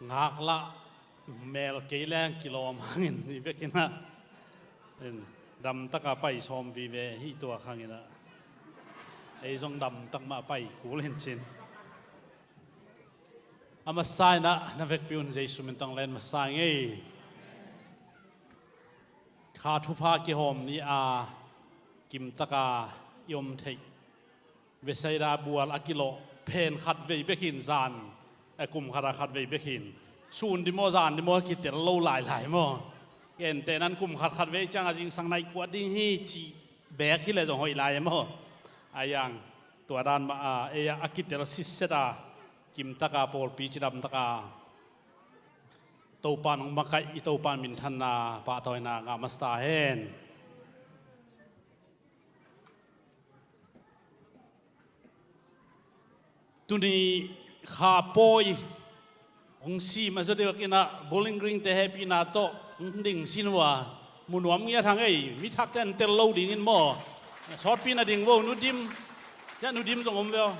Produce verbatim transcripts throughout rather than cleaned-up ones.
ngaklah mel kei leng kilawm hangin i vekin ah damtaka pai sawm vive hi. Tua hangin ah ei zong damtak mah pai kul hin cin. A masa in ah na vekpi un Jesu min tawh len masa ngei. Kha thupha kihawm ni a kimtaka i om theih Bethsaida bual a kilawh phen khat vei bek hin zan, a kum khat a khat vei bek hin. Sun ding maw, zan ding maw, kitel lo lailai maw. Gentehna in kum khat khat vei ciang a zingsang nai kua ding hi cih bek hi leh zong hoih lai maw. A yang tua dan mah a, ei a kitel sitset a, kimtaka pawlpi cidamtaka Topa nong makaih i Topa minthanna pahtawina ngah masa ta hen. Tuni kha pawi hong sim a zaw deuh in ah Bowling Green te hehpihna tawh hong ding sin uh a, mu nuam ngiat hang ei, mi thakte an tel lo dingin maw. Sawtpi na ding vo, Nu Dim. Hiah Nu Dim zong om ve aw.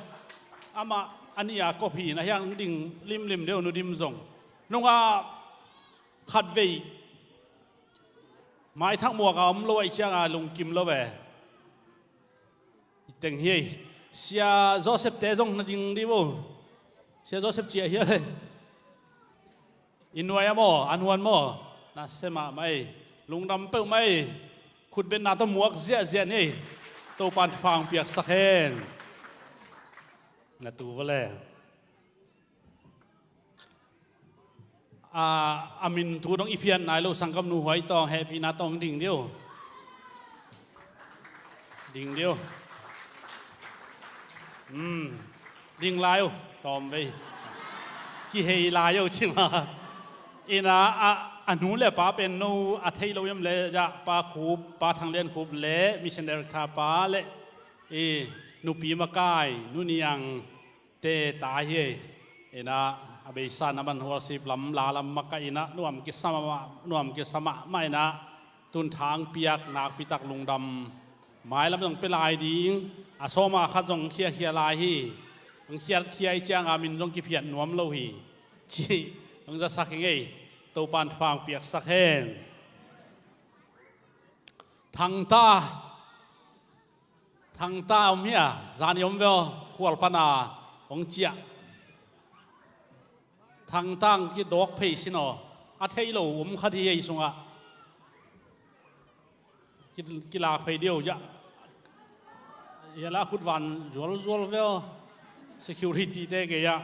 Amah a nih a kop hi in ah hiah hong ding limlim deuh Nu Dim zong. Nungah khat vei maithak muak a om lo ahih ciangin lungkim lo ve. I teng hi ei. Sia Joseph te zong na ding dih vo. Sia Joseph ciah hial ei. I nuai a maw, a nuan maw. Nasia mahmah ei. Lungdam peuhmah ei. Khutbetna tawh muak ziahziah ni ei. Topa'n thupha hong piaksak hen. Na tu vua le. A, a min thu dong i phiat nai lo, Sanggamnu Huai Tawng, hehpihna tawh ding dih uh. Ding dih uh. Hmm. Ding lai uh. Tawm vei. Kihei lai uh ci mah. In ah, a, a nu le pa pen no a thei lo hiam le, ya, Pa Khup, Pa Thang Lian Khup le, Mission Director pa le, i, nupi makai, Nu Niang te ta hi ei. In ah, a beisa in a man worship lam, la lam makaih in ah, nuam kisa mah, nuam kisa mahmah in ah, tun thang piak, nakpi tak lungdam. Mailam zong pia lai ding, a sawma khat zong khiakhia lai hi. Hong khiatkhia ahih ciangin min zong kiphiat nuam lo hi. Ci, hong zasak hi ing ei. Topa'n thupha hong piaksak hen. Thangta. Thangta om hia, zani om ve aw, Khual pana hong ciah. Thangta ang kidawk phei sin aw, a thei lo om khat hi ei sungah. Ki, kilak phei dih uh, ya. Ya la khut van zualzual ve aw, security te gei ah.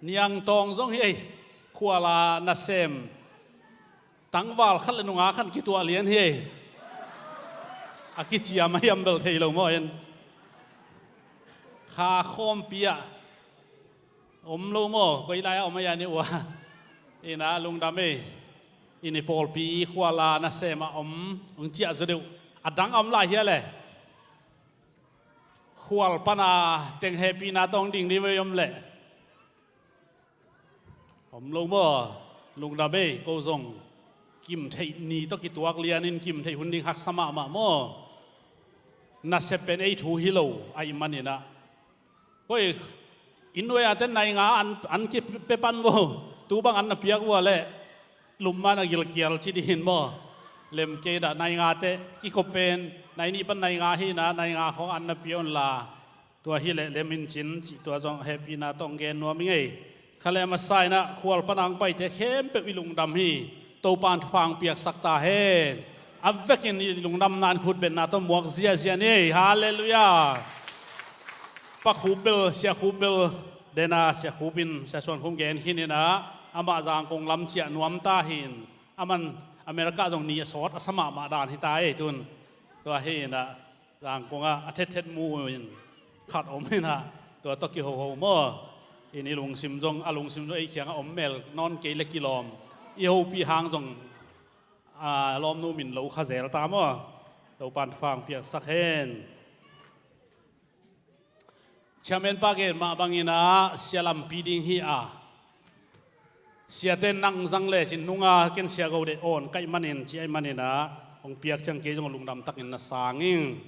Niang Tawng zong hi ei, Khual a nasem. Tangval khat le nungak khat kituah lian hi ei. A kiciam a hiam bel thei lo maw en. Kha khawmpi ah om lo maw, koi lai ah om a, ya ni ua. In ah lungdam ei. In i pawlpi Khual a nasem ah om, hong ciah zaw deuh. A dang a om lai hia le. Khual pana teng hehpihna tawh ding dih ve om le. Om lo maw, lungdam ei, ko zong kimtheih ni tawh kituak lianin kimtheih hun ding haksa mahmah maw. Nasep pen ei thu hi lo ahih manin ah. Hoi, inn uai a ten nai nga an, an kipia pan vo, tu bang an na piak vua leh, lum man a gilkial ci dih in maw. Lem kei dah, nai nga teh kikhop pen, nai nih pan nai nga hi in ah, nai nga khawng an na pia un la. Tua hi leh lem in cin cih tua zong hehpihna tawh gen nuam ing ei. Kha le masa in ah Khual pana hong paite khempeuh i lungdam hi. Topa'n thupha hong piaksak ta hen. A vekin i lungdamna in khutbetna tawh muak ziahziah ni ei. Halleluiah. Pa Khup bel, Sia Khup bel, dena Sia Khup in, Sia Suan Khup gen khin in ah, amah Zangkong lam ciah nuam ta hi in, aman America zong ni a sawt a sa mahmah dan hi ta ei tun. Tua hi in ah, Zangkong ah a thethet mu in khat om in ah, tua tawh kihoho maw. In i lungsim zong, a lungsim zong ei kiangah om mel nawn kei leh kilawm. I hopih hang zong, a, lawmnu min lo kha zel ta maw. Topa'n thupha hong piaksak hen. Chairman pa gen mah bangin ah, sia lampi ding hi a. Siate nang zang lecin nunga ken sia go deh awn kaih manin, ci ahih manin ah, hong piak ciang kei zong lungdam takin na sang ing.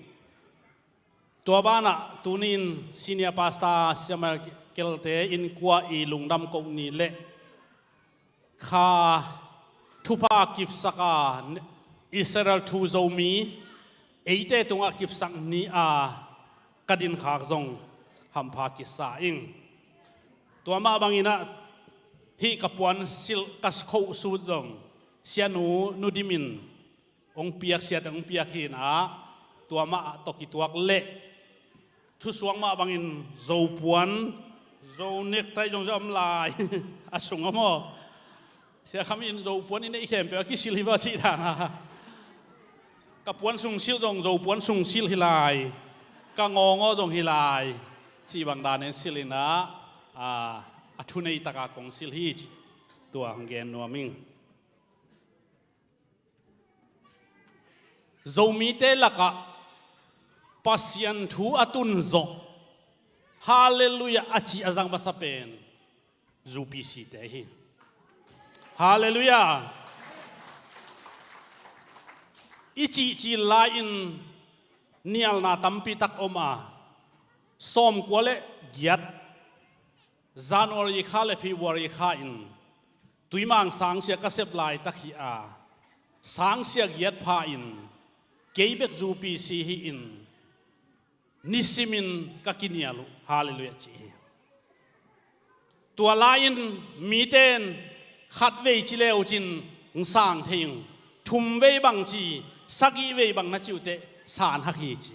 Tua banah, tuni in senior pastor Sia Michael te innkuan i lungdam koh ni leh Kha thupha kipsak a, Israel thu Zomi eite tungah kipsak ni a ka dinkhak zong hampha kisa ing. Tua mah bangin ah hih ka puan silh ka khoh sut zong sianu Nu Dim in hong piak, siate hong piak hi in ah, tua mah tawh kituak leh thusuak mah bangin Zo puan, Zo nektai zong zong om lai. A sung a maw? Sia Kham in Zo puan i neih khempeuh a kisilh hi va cih dan a, ka puan sung silh zong Zo puan sung silh hi lai, ka ngawngaw zong hi lai cih bang dan in silh in ah, a, a thunei taka kong silh hi cih tua hong gen nuam ing. Zomite lakah Pasian thu a tun zawh, Halleluiah a cih a zang masa pen U P C te hi. Halleluiah. I cihcil lai-in nialna tampi tak om a, sawmkua le giat January kha le February kha in Tuimang sangsia ka sep laitak hi a, sangsia giat pha in kei bek U P C hi in nisimin ka kinial uh, Halleluiah ci hi. Tua lai-in mite in khat vei ci le uh cin hong sang thei ing, thum vei bang ci, sagih vei bang na ci uh teh san hak hi ci.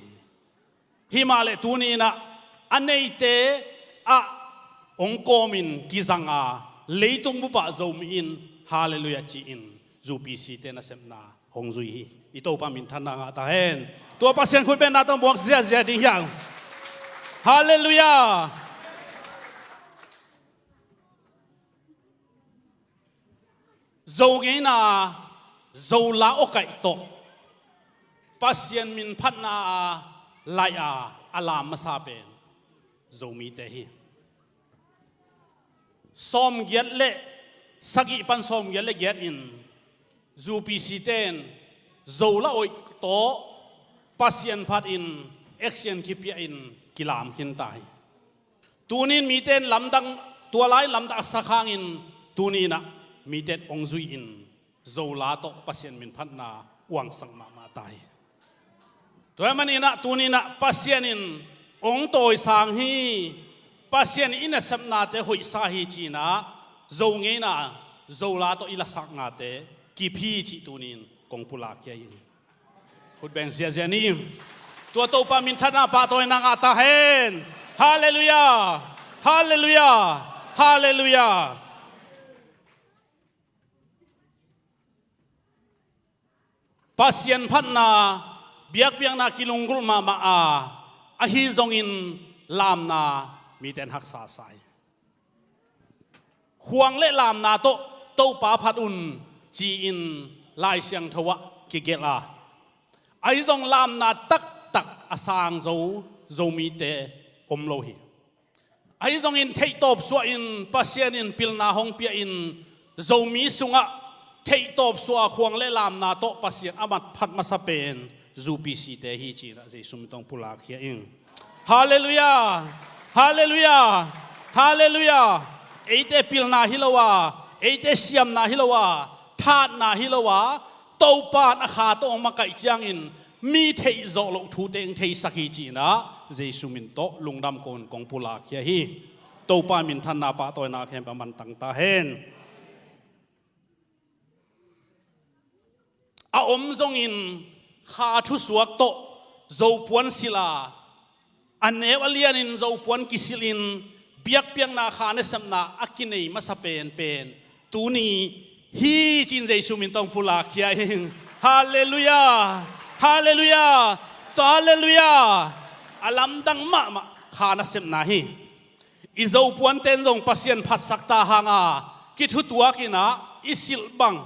Himah le tuni in ah a neite ah hong kawmin kizang a, leitung bup ah Zomi in Halleluiah ci-in U P C te nasepna hong zui hi. I Topa minthanna ngah ta hen. Tua Pasian khutbetna tawh muak ziazia ding hi hang. Halleluiah. Zo ngeina, Zo la awkaih tawh Pasian min phatna a laih a, a lam masa pen Zomite hi. Sawmgiat le sagih pan sawmgiat le giat in U P C te in Zo la awih tawh Pasian phat in action kipia in kilam khin ta hi. Tuni in mite in lamdang, tua lai lamdang a sak hangin tuni in ah mite in hong zui in Zo la tawh Pasian min phatna uangsak mahmah ta hi. Tua ahih manin ah tuni in ah Pasian in hong tawisang hi, Pasian in i nasepnate hoihsa hi ci-in ah Zo ngeina, Zo la tawh i lasaknate kip hi cih tuni in kong pulak khia hi. Khut beng ziazia ni. Tua Topa minthanna pahtawina ngah ta hen. Halleluiah. Halleluiah. Halleluiah. Pasian phatna, biakpiakna kilunggulh mahmah a, ahi zongin lamna mite in haksa sa hi. Khuang le lamna tawh Topa phat un ci-in Lai Siangtho ah kigelh a, ahi zong lamna taktak a sang zo Zomite om lo hi. Ahi zongin theihtawp suahin Pasian in pilna hong pia in Zomi sungah theihtawp sua khuang le lamna tawh Pasian a mat phat masa pen U P C te hi ci-in ah Jesu min tawh pulak khia ing. Halleluiah. Halleluiah. Halleluiah. Eite pilna hi lo a, eite siamna hi lo a, thatna hi lo a, Topa in a kha tawh hong makaih ciangin mi theih zawh loh thute hong theisak hi ci-in ah Jesu min tawh lungdam ko-in kong pulak khia hi. Topa minthanna pahtawina khempeuh a mantang ta hen. A om zongin kha thusuak tawh Zo puan silh a, a neu a lianin Zo puan kisilhin biakpiakna kha nasepna a kinei masa penpen tuni hi ci-in Jesu min tawh pulak khia ing. Halleluiah. Halleluiah. Halleluiah. A lamdang mahmah kha nasepna hi. I Zo puante in zong Pasian phatsak ta hang a, kithutuak in ah i silh bang,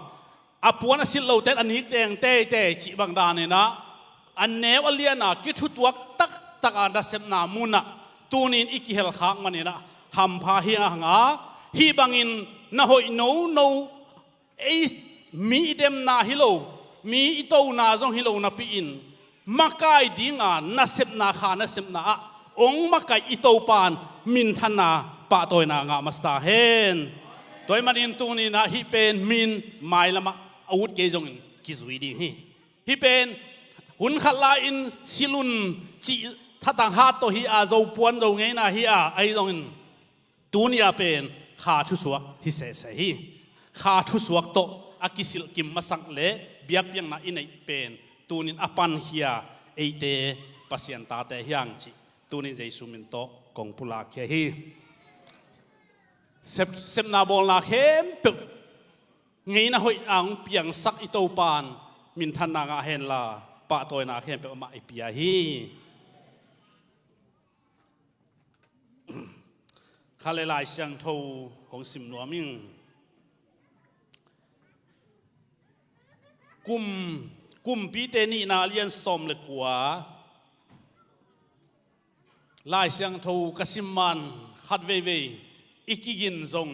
a puan a silh lote in a nik deng teitei cih bang dan in ah a neu a lian a kithutuak taktak a nasepna mun ah tuni in i kihel khak manin ah hampha hi hang a, hih bangin na hoih nono, ei mi i demna hi lo, mi i tona zong hi lo napi in makai dinga nasepna kha nasepna ah hong makaih i Topa in minthanna pahtawina ngah masa ta hen. Tua ahih manin tuni-in ah hih pen min mailamah a ut kei zongin kizui ding hi. Hih pen hun khat lai-in silh un cih thatang hat tawh hi a, Zo puan Zo ngeina hi a, ahi zongin tuni-ah pen Kha thusuak hi sese hi. Kha thusuak tawh a kisilh kim masak leh biakpiakna i neih pen tunin a pankhia eite Pasian tate hi hang cih tunin Jesu min tawh kong pulakkhia hi. Sep, sepna bawlna khempeuh ngeina hoih a hong piangsak i Topa'n minthanna ngah henla, pahtawina khempeuh amah i pia hi. Kha le Lai Siangtho hong sim nuam ing. Kum, Kumpite nihna a lian sawm le kua. Lai Siangtho ka sim man khat veivei i kigin zong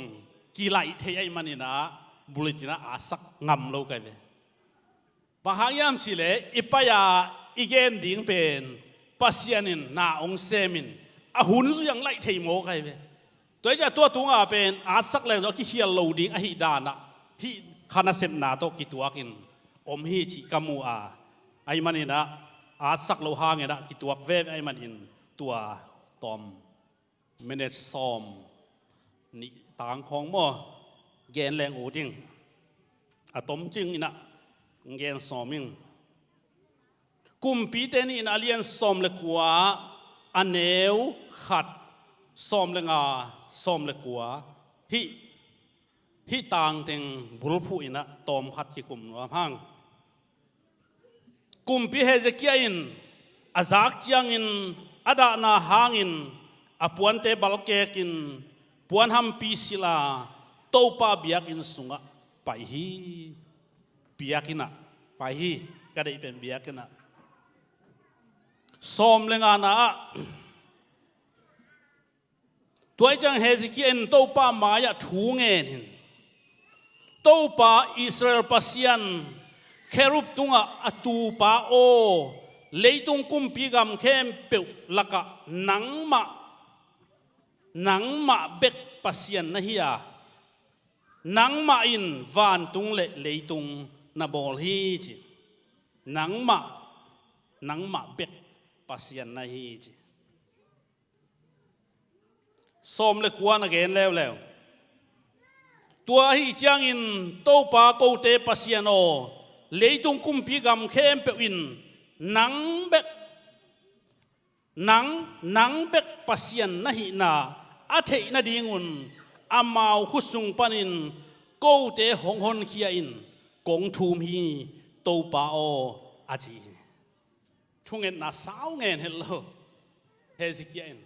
kilaih thei ahih manin ah bulletin ah a sak ngam lo ka hi ve. Bang hang hiam cih leh i pai-a i gen ding pen Pasian in na hong semin a hun zui hang laih thei maw ka hi ve. Tua hi ciah tua tungah pen a sak leng zong a kikhial lo ding ahih dan ah hih kha nasepna tawh kituakin om hi cih ka mu a, ahih manin ah a sak lo hangin ah kituak veve ahih manin tua tawm minute sawm nih tang khawng maw gen leng ut ing. A tomcing in ah gen sawm ing. Kumpite nihna a lian sawm le kua, a neu khat, sawm le nga, sawm le kua. Hih, hih tangteng bulphuh in ah tawm khat kikum nuam hang. Kumpi Hezekiah in a zak ciangin a dahna hangin a puante balkekin puan hampi silh a Topa biakinn sungah pai hi. Biakinn ah pai hi. Ka deih pen biakinn ah. Sawm le ngana ah tua hi ciang Hezekiah in Topa mai-ah thu ngen in, Topa Israel Pasian, kherub tungah a tupa aw, leitung kumpi gam khempeuh lakah nangmah, nangmah bek Pasian na hi a, nangmah in vantung le leitung na bawl hi ci. Nangmah, nangmah bek Pasian na hi ci. Sawm le kua na gen leuleu. Tua ahi ciangin Topa kote Pasian aw, leitung kumpi gam khempeuh in nang bek, nang, nang bek Pasian na hihna a theih nadingun amau khut sung panin kote hong honkhia in kong thum hi, Topa aw, a ci hi. Thungetna sau ngen het lo. Hezekiah in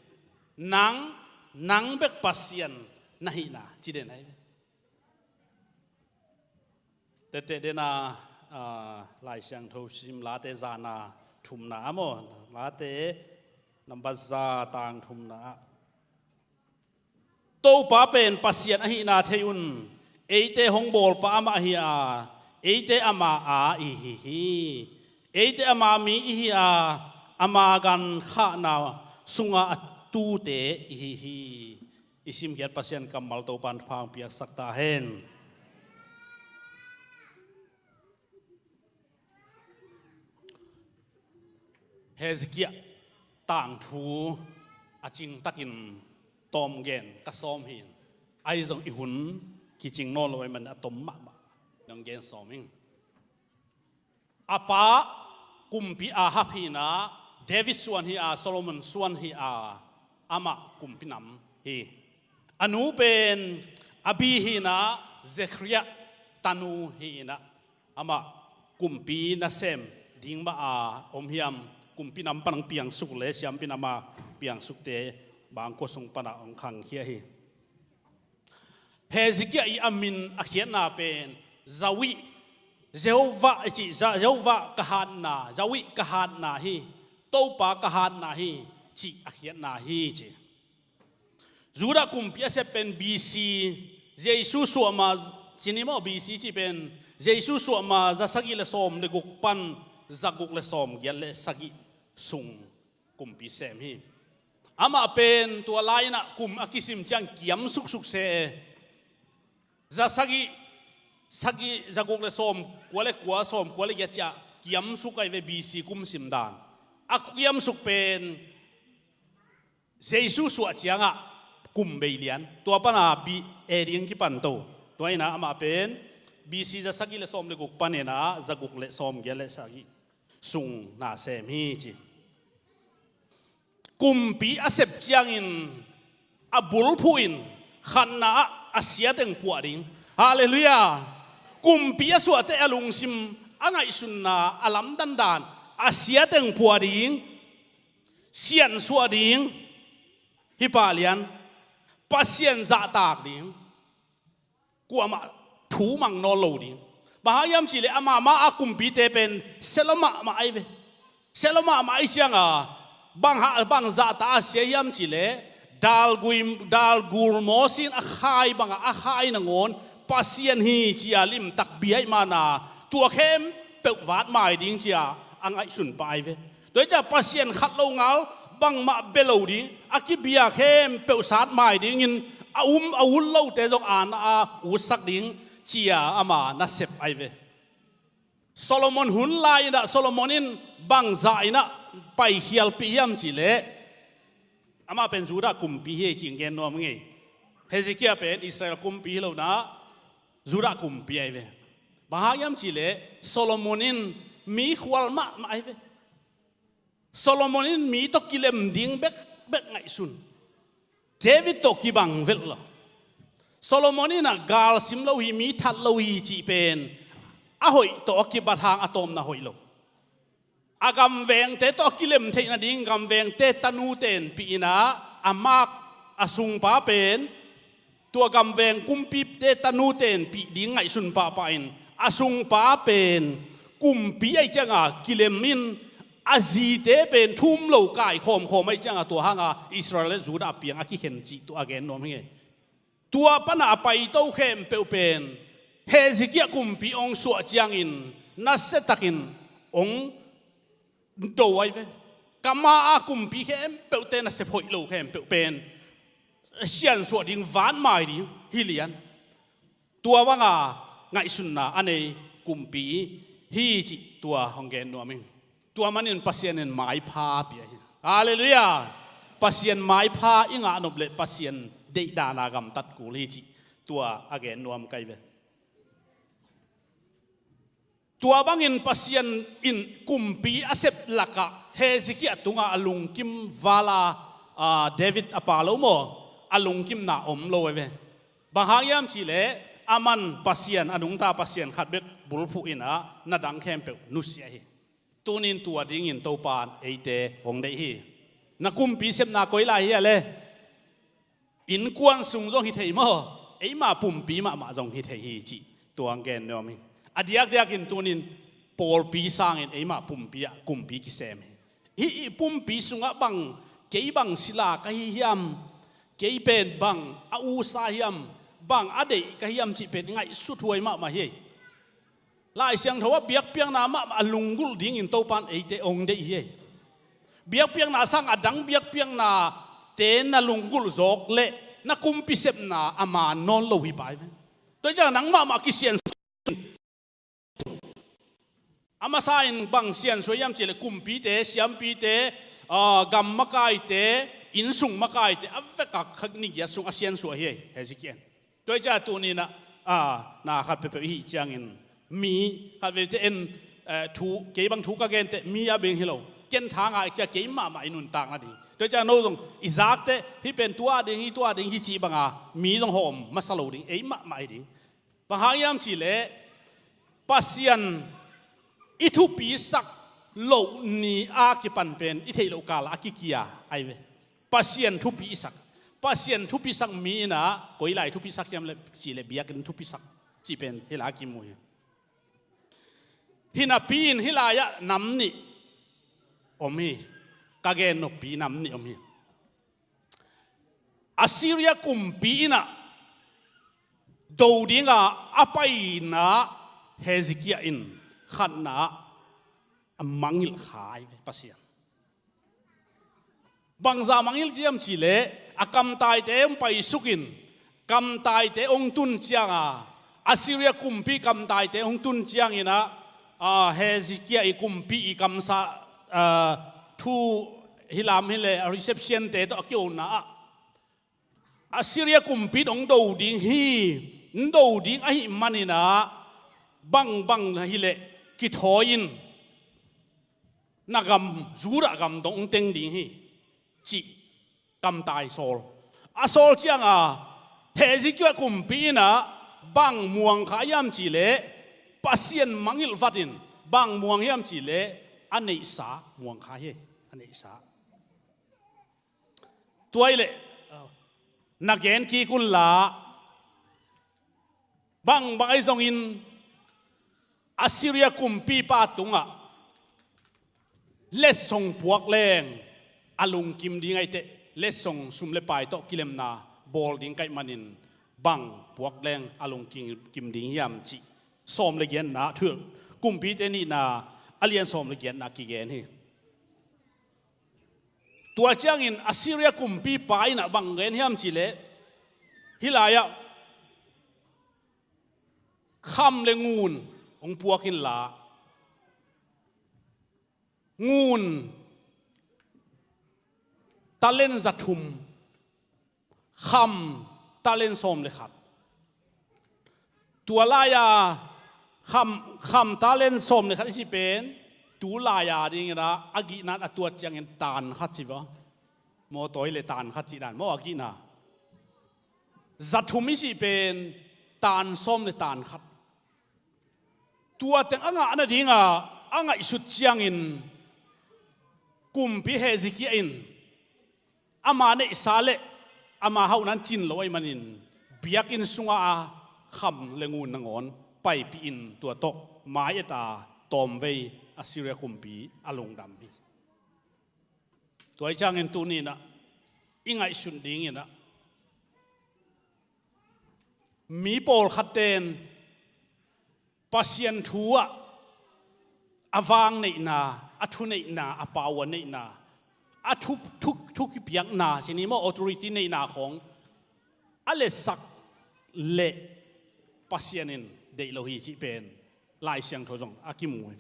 nang, nang bek Pasian na hihna ci den ahi ve. Tete dena, ah, Lai Siangtho sim Late zana thumna ah maw, Late nambat za tang thumna ah Topa pen Pasian ahihna thei un. Eite hong bawlpa amah hi a, eite ama a i hi hi. Eite ama mi i hi a, ama gan khahna sunga a tute i hi hi. I simkhiat Pasian kammal Topan thupha hong piaksak ta hen. Hezekiah tangthu a cingtakin tawm gen ka sawm hi. Ahi zong i hun kicing nawn lo ahih manin a tom mahmah nong gen sawm ing. A pa kumpi Ahab hi in ah, David suan hi a, Solomon suan hi a, amah kumpi nam hi. A nu pen Abi hi in ah, Zechariah tanu hi in ah, amah kumpi nasem ding mah a om hiam, kumpi nam pan hong piangsuk le siampi nam a piangsukte bangkua sung panah hong khangkhia hi. Hezekiah i a min a khiatna pen Yahweh, Jehovah i cih, Za-, Jehovah ka hatna, Yahweh ka hatna hi, Topa ka hatna hi cih a khiatna hi ci. Judah kumpi a sep pen B C, Jesu suahma, cini maw B C cih pen, Jesu suahma za sagih le sawm le guk pan za guk le sawm giat le sagih sung kumpi sem hi. Amah pen tua lai-in ah kum a kisim ciang kiam suksuk se. Za sagih, sagih, za guk le sawm kua le kua, sawm kua le giat ciah kiamsuk ahi ve, B C kum simdan. A kiamsuk pen Jesu suah ciangah kum bei lian, tua pana B A D kipan to. Tua inah amah pen B C za sagih le sawm le guk paninah za guk le sawm giat le sagih sung na sem hi ci. Kumpi a sep ciangin a bulphuh in khatna ah a sia teng puah ding. Halleluiah. Kumpi a suahte a lungsim, a ngaihsunna, a lamdandan, a sia teng puah ding, siansuah ding, hi pah lian, Pasian zahtak ding, kuamah thu mang nawn lo ding. Bang hang hiam cihleh amah mah a kumpite pen sia lo mahmah ahi ve. Sia lo mahmah ahi cianga bang ha, bang zahta a sia hiam cihleh, dalgui, dalgul mawsin a khai banga a khai nangawn Pasian hi cia limtak bia ahih mana tua khempeuh vat mai ding cia a ngaihsun pah ahi ve. Tua hi ciah Pasian khat lo ngal bangmah bia lo ding, a kibia khempeuh sat mai dingin a um a ut lote zong aana a utsak ding cia ama nasep ahi ve. Solomon hun lai inah Solomon in bangzah inah paikhialpih hiam cihleh, amah pen Judah kumpi hi ei cih gen nuam ngei. Hezekiah pen Israel kumpi hi lonah Judah kumpi ahi ve. Bang hang hiam cihleh Solomon in mi khual mahmah ahi ve. Solomon in mi tawh kilem ding bekbek ngaihsun. David tawh kibang velh lo. Solomon inah gal sim lo hi, mi that lo hi cih pen a hoih tawh a kibat hang a tawpna hoih lo. A gamvengte tawh a kilem theih nading gamvengte tanu tenpih inah a mak a sungpa pen tua gamveng kumpite tanu tenpih ding ngaihsun pahpah in a sungpa pen kumpi ahi cianga kilem in a zite pen thum lo kai khawmkhawm ahi cianga tua hanga Israel le Judah a piang a kikhen cih tua a gen nuam hi ngei. Tua pana a paito khempeuh pen Hezekiah kumpi hong suah ciangin nasiatakin hong do ahi ve. Kama a kumpi khempeuhte nasep hoih lo khempeuh pen siansuah ding, vat mai ding hi lian. Tua banga ngaihsunna a nei kumpi hi cih tua hong gen nuam ing. Tua manin Pasian in maipha pia hi. Halleluiah. Pasian maipha i ngah nop leh Pasian deih dana gamtat kul hi cih tua a gen nuam ka hi ve. Tua bangin Pasian in kumpi a sep lakah Hezekiah tungah a lungkim vala, a, David a pa lo maw, a lungkimna om lo ahi ve. Bang hang hiam cihleh aman Pasian, a nungta Pasian khat bek bulphuh inah na dang khempeuh nusia hi. Tunin tua dingin Topa in eite hong deih hi. Na kumpi sepna koi lai hi a le? Innkuan sung zong hi thei maw? Eima pumpi mahmah zong hi thei hi cih tua hong gen nuam hi. A diakdiakin tunin pawlpi sangin eima pumpi ah kumpi kisem hi. Hih i pumpi sungah bang, kei bang sila ka hi hiam? Kei pen bang a usa hiam? Bang a deih ka hiam cih pen ngaihsut huai mahmah hi. Lai Siangtho ah biakpiakna mahmah a lunggulh dingin Topa in eite hong deih hi. Biakpiakna sang a dang biakpiaknate na lunggulh zawk leh na kumpi sepna a man nawn lo hi pah hi ve. Tua hi ciang nang mahmah kisian a masa in bang siansuah hiam cihleh kumpite, siampite, aa, gam makaite, innsung makaite a vekak kha ni giat sung a siansuah hi. Hezekiah in Tua hi ciah tuninah, a, na khat peuhpeuh i hih ciangin mi khat veite en, eh, thu, kei bang thu ka gente mi a beng hi lo. Ken tha ngah ciah kei mahmah i nuntak nading. Tua hi ciah no zong i zakte hih pen tua ding, hih tua ding, hih cih banga mi zong hawm masa lo ding, ei mahmah hi ding. Bang hang hiam cihleh Pasian i thupisak loh ni a kipan pen i theih loh kal a kikia ahi ve. Pasian thupi i sak. Pasian thupisak mi inah koi lai thupisak hiam le cihleh biakinn thupisak cih pen hih lai a kimu hi. Hinapi in hih lai-ah nam nih om hi. Ka gen noppi nam nih om hi. Assyria kumpi inah do dinga a paina Hezekiah in khatna ah a mangngilh kha ahi ve Pasian. Bangzah mangngilh hiam cihleh a kamtaite hong paisukin Kamtaite hong tun cianga, Assyria kumpi kamtaite hong tun ciangin ah, a, Hezekiah i kumpi i kamsa, a, thu hilam hileh a reception te tawh a kiona ah, Assyria kumpi in hong do ding hi, hong do ding ahih manin ah, bangbang hileh kithawi in, na gam, Judah gam dong hong teng ding hi, cih kamtai sawl. A sawl cianga Hezekiah kumpi in ah bang muang kha hiam cihleh, Pasian mangngilh vat in bang muang hiam cihleh, a neihsa muang kha hi, a neihsa. Tua hileh na gen kik unla, bangbang ahi zongin Assyria kumpipa tungah letsong puak leng a lungkim ding ahih teh, letsong sum le pai tawh kilemna bawl ding ka hih manin, bang puak leng a lungkim ding hiam cih sawm le giatna, thu Kumpite nihna a lian sawm le giatna kigen hi. Tua ciangin Assyria kumpipa in ah bang gen hiam cihleh, hih lai-ah kham le ngun hong puak inla, ngun talent za thum, kham talent sawm le khat. Tua lai-a kham, kham talent sawm le khat i cih pen, tu lai-a dingin ah a gihna in a tuat ciangin tan khat ci vaw. Mawtaw hileh tan khat cih dan maw, a gihna. Za thum i cih pen tan sawm le tan khat. Tua teng a ngah nadinga a ngaihsut ciangin, kumpi Hezekiah in ama neihsa le ama hauhna in cin lo ahih manin, biakinn sungah a kham le ngun nangawn paipih in tua tawh mai-et a, tawmvei Assyria kumpi a lungdam hi. Tua ahih ciangin tuni-in ah i ngaihsun dingin ah, mi pawlkhatte in Pasian thu-ah a vang neihna, a thu neihna, a power neihna, a thu, thu, thu kipiakna, sini maw, authority neihna khawng a letsak leh Pasian in deih lo hi cih pen Lai Siangtho zong a kimu hi.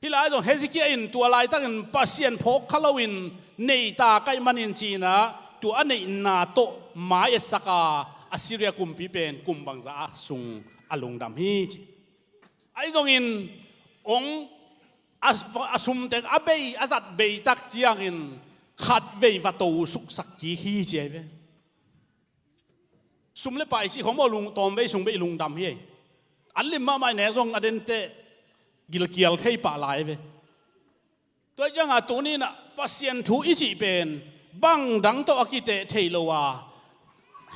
Hih lai zong Hezekiah in tua laitakin Pasian phawk kha loin neita ka hih manin ci-in ah, tua a neihna tawh mai-etsak a, Assyria kumpi pen kum bangzah a sung a lungdam hi ci. Ahi zongin hong a, a sum teng a bei, a zat bei tak ciangin khatvei va to suksak kik hi ci ahi ve. Sum le pai cih khawng maw, lung, tawmvei sung bei lungdam hi. An lim mahmah i nek zong a dente gilkial thei pah lai ve. Tua ciangah tuni-in ah Pasian thu i cih pen bang dang tawh a kiteh thei lo a,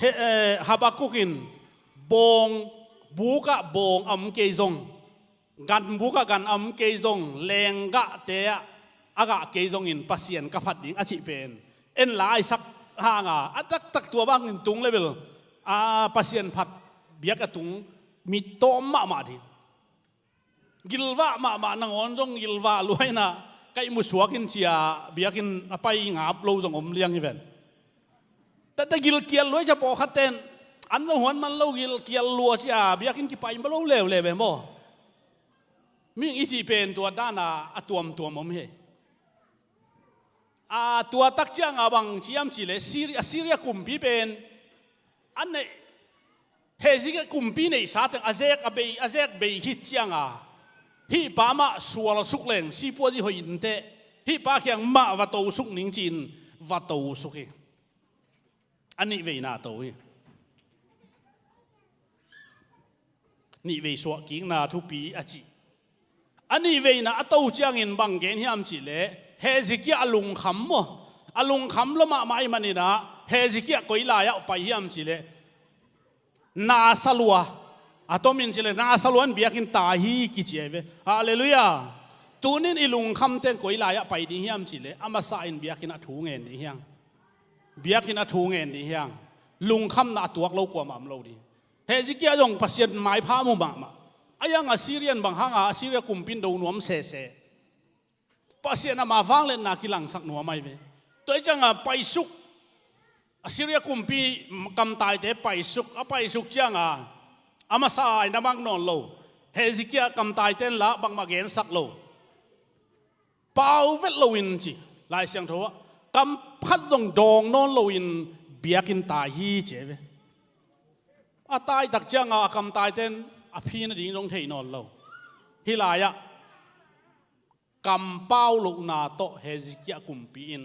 he, eh, Habakkuk in bawng, bukah bawng a om kei zong, ganbukah gan a om kei zong, lenggahte ah a gah kei zongin Pasian ka phat ding a cih pen en lai sak hanga, a taktak tua bangin tung le bel a Pasian phat biak a tung mi tawm mahmah ding. Gilvah mahmah, nangawn zong gilvah lua-in ah ka ihmu suak in ci-a biakinn a pai ngap lo zong om liang hi ven. Tete gilkial lua-in ci-a pawlkhatte in an zong huan man lo, gilkial lua ci-a biakinn kipai ma lo leuleu ve maw. Mihing i cih pen tua dana a tuamtuam om hi. A, tua tak cianga bang ci hiam cihleh, Syria, Syria kumpi pen a neih, Hezekiah kumpi neihsa teng a zek a bei, a zek bei khit cianga, hih pa mah sual suk leng, sipuazi hoih inteh, hih pa kiang mah va to suk ning ci-in va to suk hi. A nihveina to hi. Nihvei suahkikna thupi a cih. A nihveina a to ciangin bang gen hiam cihleh, Hezekiah a lungkham maw, a lungkham lua mahmah ahih manin ah Hezekiah koi lai-ah pai hiam cihleh, nasa lua. A tomin cihleh nasa lua in biakinn tai hi kici ahi ve. Halleluiah. Tunin i lungkhamte koi lai-ah pai ding hiam cihleh, a masa in biakinn a thu ngen ding hi hang. Biakinn a thu ngen ding hi hang. Lungkhamna a tuak lo kuamah om lo ding. Hezekiah zong Pasian maipha mu mahmah. A hiang Assyria in bang hanga Assyria kumpi in do nuam sese. Pasian ama vangliatna kilangsak nuam ahi ve. Tua hi cianga paisuk, Assyria kumpi kamtaite paisuk, a paisuk cianga a masa ai na mang nawn lo. Hezekiah kamtaite in lah bangmah gensak lo. Pau vet loin ci, Lai Siangtho ah kam khat zong dawng nawn loin biakinn tai hi ci ve. A taitak cianga a kamtaite in a phi nading zong thei nawn lo. Hih lai-ah kampau lohna tawh Hezekiah kumpi in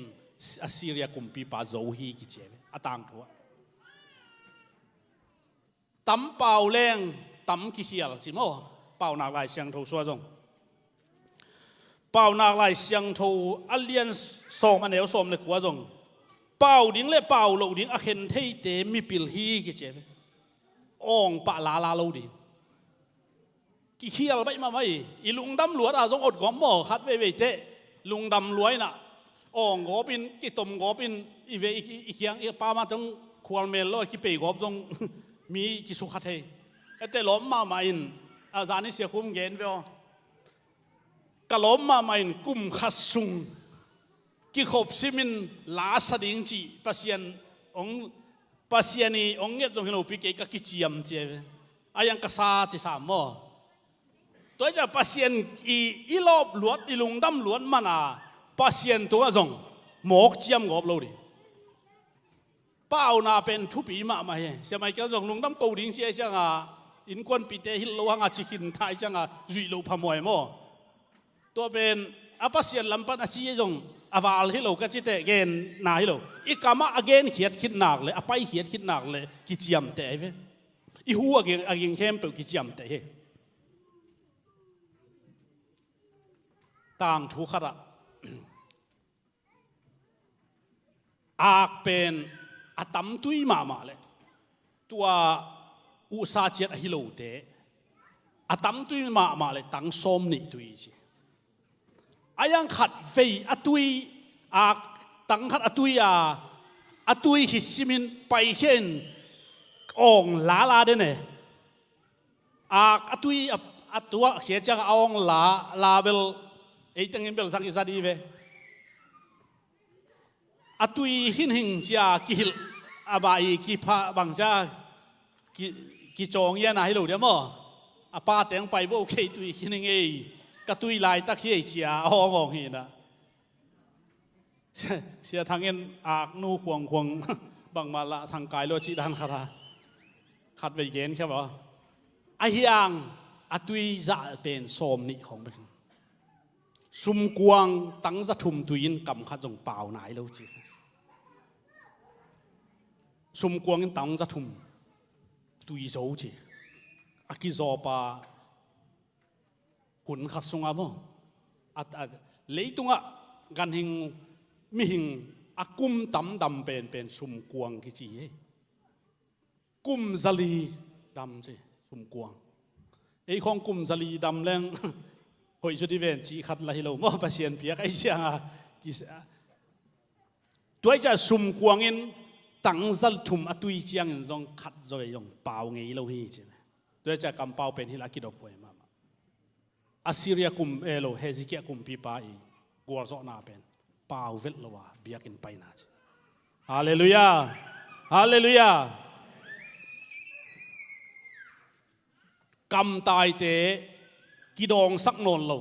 Assyria kumpipa zo hi kici ve a tangthu ah. Tam pau leng tam kikhial ci maw? Paunak Lai Siangtho sua zong. Paunak Lai Siangtho a lian sawm a neu sawm le kua zong pau ding le pau loh ding a khen theite mipil hi kici ve. Awng pah lala lo ding. Kikhial baih mahmah hi. I lungdam luat a zong ot gawp maw? Khat veivei teh lungdam luai inah awng gawpin, kitom gawpin i ve i, i kiang i pama tong khual mel lo kipei gawp zong mi kisukha thei. Ete lawm mahmah in a zani siakhum gen ve aw. Ka lawm mahmah in kum khat sung kikhop simin la sa ding cih Pasian hong, Pasian i hong nget zong hi lopi kei ka kiciam cia ve. A yang ka sa ci sam maw? Tua i ca Pasian i, i lawp luat, i lungdam luat mana Pasian tungah zong mawk ciam gawp lo ding. Pauna pen thupi mahmah hi. Sia Michael zong lungdam ko ding ci ai cianga innkuanpite hilh lo hanga ci khin thai cianga zuih loh phamuai maw? Tua pen a Pasian lam pan a ci zong a val hi lo ka cite genna hi lo. I kamah a genkhiat khitnak le a paikhiat khitnak le kiciamteh ai ve. I hu a ging, a ging khempeuh kiciamteh hi. Tangthu khatah ak pen a tamtui mahmah le tua uhsa ciat ahi lote a tamtui mahmah le tang sawm nih tui ci. A yang khat vei a tui ak tang khat a tui a a tui hi simin paikhia in awng lala den e. Ak a tui a, a tuah khia ciang a awng la, la bel ei tengin bel sang i za di ve. A tui hinhing cia kihilh a bai kipha bang cia ki, kicawng ia na hi lo dia maw? A pa teng pai vo khei tui hinhing ei ka tui laitak hi ei cia a awng awng hi na. Sia Thang in ak nu khuangkhuang bangmah lah sang kai lo cih dan khat a khat vei gen khia ba. A hiang a tui zah pen sawm nih khong bek. Sumkuang tangza thum tui in kam khat zong pau nai lo ci. Sumkuang in tangza thum tui zo ci. A kizawpa hun khat sunga maw? A, a, leitungah ganhing mihing a kum tamdam penpen sumkuang kici hi. Kum zali dam ci sumkuang. Ei khawng kum zali dam leng hoih cu ti ven ci khat la hi lo maw? Pasian piak ai sianga kisa. Tuai ca sumkuang in tangza thum a tui ciangin zong khat zoi zong pau ngei lo hi ci. Tuai ca kampau pen hi la kidop huai mahmah. Assyria kum e lo Hezekiah kumpipa i gualzawhna pen pau velh lo a biakinn paina ci. Halleluiah. Halleluiah. Kamtaite kidawngsak nawn lo.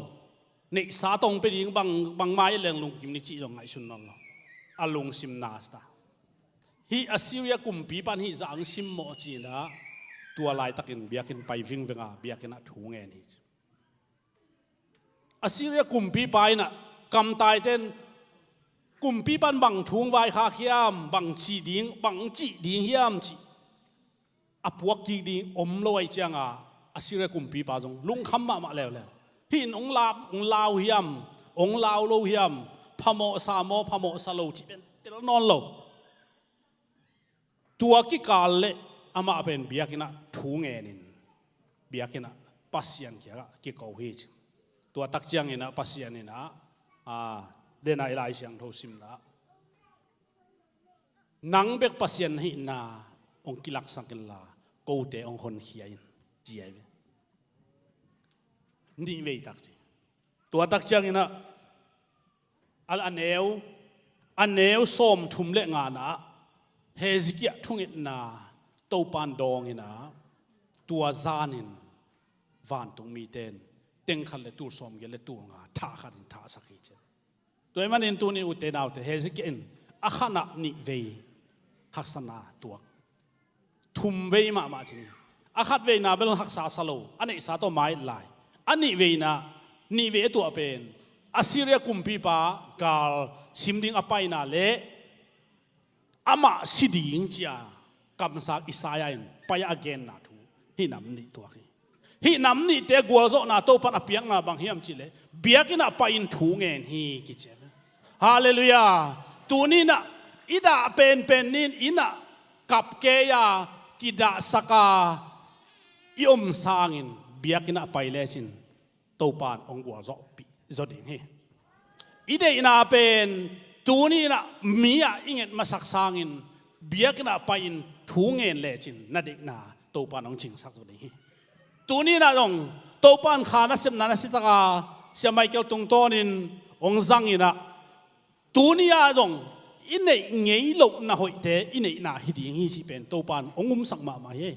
Neihsa tong pe ding bang, bangmai leng lungkim ni cih zong ngaihsun nawn lo. A lungsim nasta. Hih Assyria kumpipan hih zah ang simmawh cinah tua laitakin biakinn pai vingvenga biakinnah thu ngen hi. Assyria kumpipa inah kamtaiten kumpipan bang thu hong vaikhak hiam, bang cih ding, bang cih ding hiam cih a puak kik ding om lo ai cianga Assyria kumpipa zong lungkham mahmah leuleu. Hih in hong lap, hong lau hiam, hong lau lo hiam, phamawhsa maw, phamawhsa lo cih pen tel nawn lo. Tua kikal le amah pen biakinnah thu ngenin biakinnah Pasian kiangah kiko hi ci. Tua tak cianginah Pasian inah a, dena i Lai Siangtho simna nang bek Pasian hihna hong kilaksak inla kote hong honkhia in ci ai ve. Nih vei tak ci. Tua tak cianginah a, a neu, a neu sawm thum le ngana ah Hezekiah thungetna Topan dawng in ah, tua zanin vantung mite in teng khat le tul sawmgiat le tul nga thah khat in thahsak hi ci. Tua ahih manin tuni ute naute, Hezekiah in a khatna nih vei haksatna tuak. Thum vei mahmah ci ni. A khat veina bel haksa sa lo, a neihsa tawh mai lai. A nih veina, nih vei a tuah pen Assyria kumpipa gal sim ding a paina le amah si ding ci-a kamsang Isaiah in pai-a a genna thu, hih nam nih tuak hi. Hih nam nihte gualzawhna Topan a piakna bang hiam cih leh, biakinn ah pai-in thu ngen hi kici. Halleluiah. Tuni in ah i dah penpen ni in, inn ah kap kei-a kidahsak a i om sangin biakinn ah pai lecin Topan hong gualzawhpih zaw ding hi. I deihna pen tuni in ah mi ah i nget masak sangin biakinn ah pai-in thu ngen lecin na deihna Topan hong cingsak zaw ding hi. Tuni in ah zong Topan kha nasepna na si taka Sia Michael tungtawnin hong zang in ah, tuni ah zong i neih ngei lohna hoihte i neihna hi ding hi cih pen Topan hong umsak mahmah hi.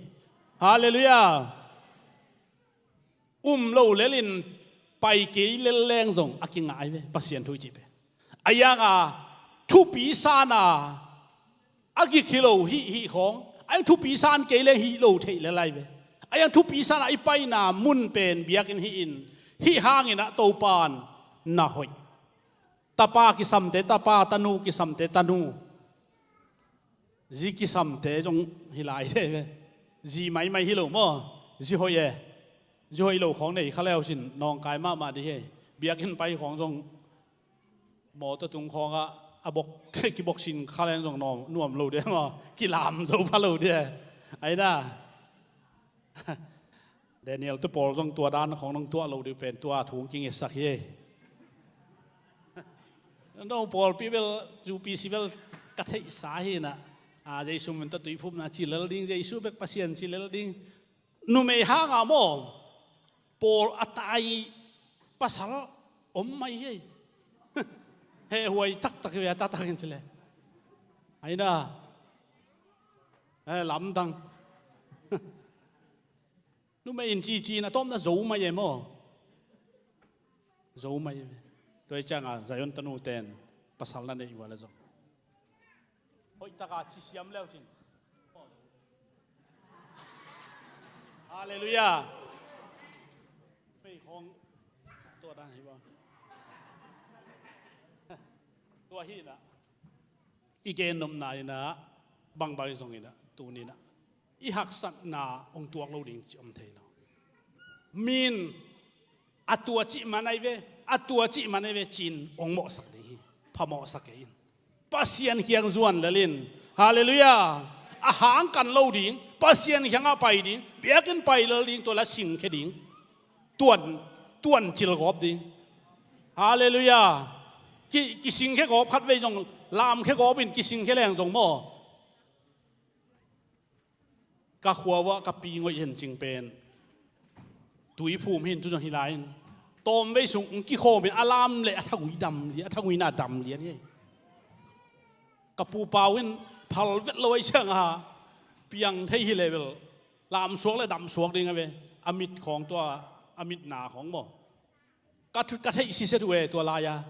Halleluiah. Um lo lel in pai kei lel leng zong a kingah ai ve, Pasian thu i cih pen. A hiang a thupi san a, a gik hi lo hih, hih khawng. A hiang thupi san kei leng hih lo theih lel ai ve. A hiang thupi san a i paina mun pen biakinn hi in, hih hangin ah Topan na hoih. Tapa kisamte tapa, tanu kisamte tanu. Zi kisamte zong hi lai te ve. Zi maimai hi lo maw? Zi hoih e. Zi hoih lo khawng nei kha leu cin nawngkai mahmah dih hi. Biakinn pai khawng zong mawtaw tung khawngah a bok, kibok sin kha leng zong nuam, nuam lo dih maw? Kilam zo pha lo dih. Ai na. Daniel te pawl zong tua dan khawng nong tuah lo dih pen tua thu hong kingetsak hi. Nong pawlpi bel, U P C bel ka theihsa hi na. A, Jesu min tawh tuiphumna ci lel ding, Jesu bek Pasian ci lel ding. Numei hanga maw, pawl a tai pasal om mai hi. He huai taktak hi ve, a taktak in ci le. Ai na. He lamdang. Numei in cici na tawmna zo mai e maw? Zo mai e. Tua hi cianga Zion tanu ten pasal na neih uh a le zong hoih taka ci siam leu cin. Halleluiah. Numei khawng tua dan hi ba. Tua hi na. I gen nopna in ah bangbang i zong in ah tuni in ah i haksatna hong tuak lo ding ci om thei lo. Min a tua cih man ai ve, a tua cih man ai ve cin hong mawhsak ding hi. Phamawhsak kei in. Pasian kiang zuan lel in. Halleluiah. A hang kan lo ding, Pasian kiangah pai ding, biakinn pai lel ding, tua la singkhia ding. Tuan, tuan cil gawp ding. Halleluiah. Ki, kisingkhia gawp khat vei zong, lamkhia gawp in kisingkhia leng zong maw? Ka khua uah ka pi ngoih hen cing pen tuiphum hin tu zong hi lai in. Tawmvei sung kikhawm in a lam le a thagui dam lian, a thaguina dam lian hi. Ka pu Pau in phal vet lo ahih cianga piang thei hi level lamsuak le damsuak ding a ve. A mit khawng tua, a mitna khawng maw? Ka thu, ka theih sisia thu e tua lai-a.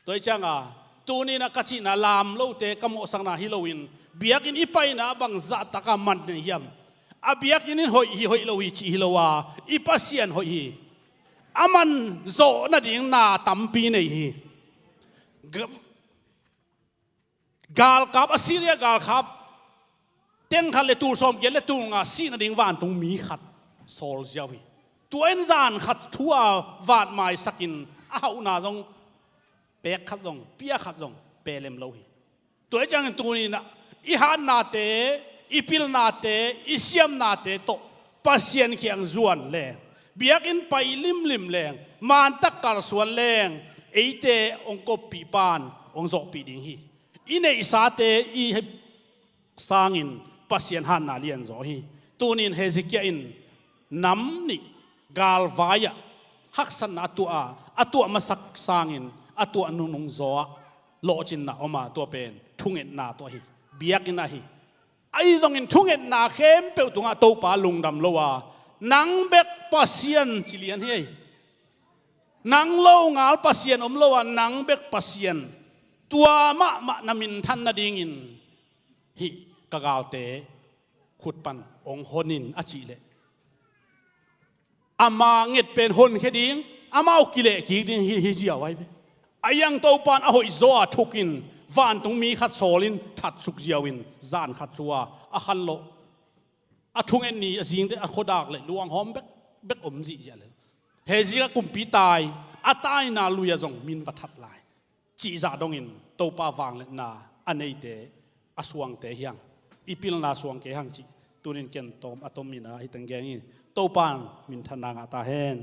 Tua hi cianga tuni in ah ka cihna lam lote ka mawhsakna hi loin biakinn i paina bang zahtaka man nei hiam? A biakinn in hoih hi hoih lo hi cih hi lo a, i Pasian hoih hi. A man zawh nading na tampi nei hi. Ga-, galkap, Assyria galkap teng khat le tul sawmgiat le tul nga sih nading vantung mi khat sawl ziau hi. Tua in zan khat thu a vatmaisakin a hauhna zong pek khat zong, pia khat zong pe lem lo hi. Tua hi ciangin tuni in ah i hatnate, i pilnate, i siamnate tawh Pasian kiang zuan leng, biakinn pai limlim leng, mantak kalsuan leng, eite hong koppih pan hong zawhpih ding hi. I neihsate i sangin Pasian hatna lianzaw hi. Tunin Hezekiah in nam nih galvai-ah haksatna a tuah a, a tuah masak sangin a tuah nunung zaw-ah lawhcinna om a, tua pen thungetna tuah hi. Biakinn ah hi. Ahi zongin thungetna khempeuh tungah Topa lungdam lo a, nang bek Pasian ci lian hi. Nang lo ngal Pasian om lo a, nang bek Pasian, tua mahmah na minthan nadingin hih ka galte khut pan hong hon in a cih leh, ama nget pen honkhia ding, amau kileh kik ding hi, hi ziau ahi ve. A iang Topa in a hoih zaw a thuk in, vantung mi khat sawl in that suk ziau in, zan khat thu a, a khanlawh, a thunget ni a zingte a khuadak le luanghawm bek, bek om zihziah le, Hezekiah kumpi tai, a taina lui ah zong min va that lai cih zah dongin Topa vangliatna a neite, a suangte hi hang, i pilna suang kei hang cih tunin ken tawm a tom in a hi teng gen hi. Topa in minthanna ngah ta hen.